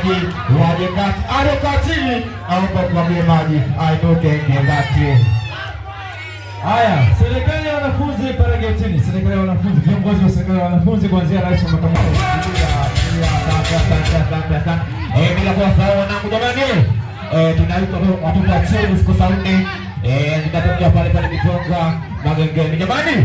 Maji waje kati, alokaa chini naomba tumwagie maji ainuke ingie kati. Haya, serikali ya wanafunzi pale getini, serikali ya wanafunzi, viongozi wa serikali ya wanafunzi kuanzia rais wa makamu. Asante, asante, asante, asante. Bila kuwasahau wanangu jamani, tunaitwa watoto wa chini siku saa 4, ninatokea pale pale Mitonga Magengeni jamani.